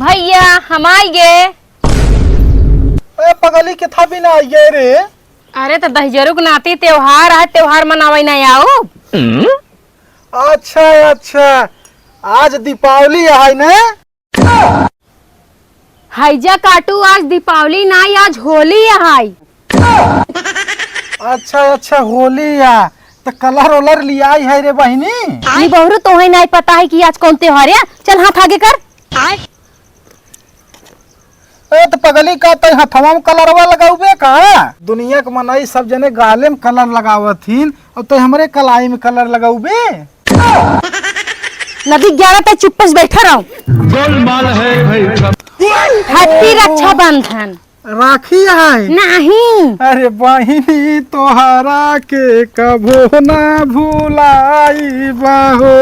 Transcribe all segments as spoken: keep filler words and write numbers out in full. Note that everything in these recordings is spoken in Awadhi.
भइया, हम आइ गे। ए पगली, केथा बिना आइ गे रे? अरे, त दहिजरू के नाती त्योहार है, त्योहार मनावइ नाहीं आउब? अच्छा, अच्छा, आज दीपावली है न? हैजा काटू, आज दीपावली नाहीं, आज होली है। अच्छा, अच्छा, होली है, त कलर ओलर लियाइ है रे बहिनी? ई बहुरू, तोहइ नाहीं पता है कि आज कौन त्योहार है? चल हाथ आगे कर। ए त पगली, का तोय हथवा में कलरवा लगाउबे का? दुनिया के मनई सब जने गाले में कलर लगावत हीन, अउर तोय हमरे कलाई में कलर लगाउबे? नदी ग्यारह तक चुप्पे से बैठा रहो। गोलमाल है भाई सब। Happy रक्षाबंधन। राखी है? नहीं। अरे बहिनी, तोहरा के कभो ना भुलाइबा हो।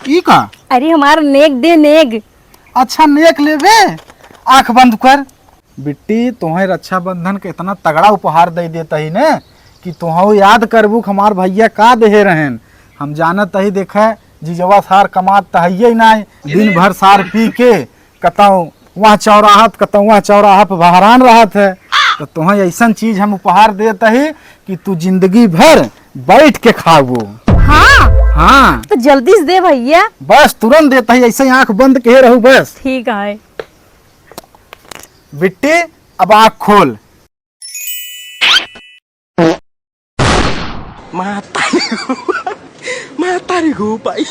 ई का? अरे हमार नेग दे नेग। अच्छा नेक लेबे, आँख बंद कर। बिट्टी, तोहें रक्षाबंधन के इतना तगड़ा उपहार दे देत ही न कि तोहू याद करबू कि हमार भइया का देहे रहेन। हम जानत ही, देखे, जीजवा सार कमात त हइये नाहीं, दिन भर सार पी के कतौ वहाँ चौराहा प, कतौ वहाँ चौराहा प बहरान रहत है। त तोहें अइसन चीज हम उपहार देत ही कि तू जिंदगी भर बैठ के खाबू। हाँ? हाँ। त जल्दी से दे भइया। बस तुरंत देत ही, अइसे आँख बंद किहे रहू बस। ठीक है। बिट्टी, अब आँख खोल। माता, माता रे गो भाई।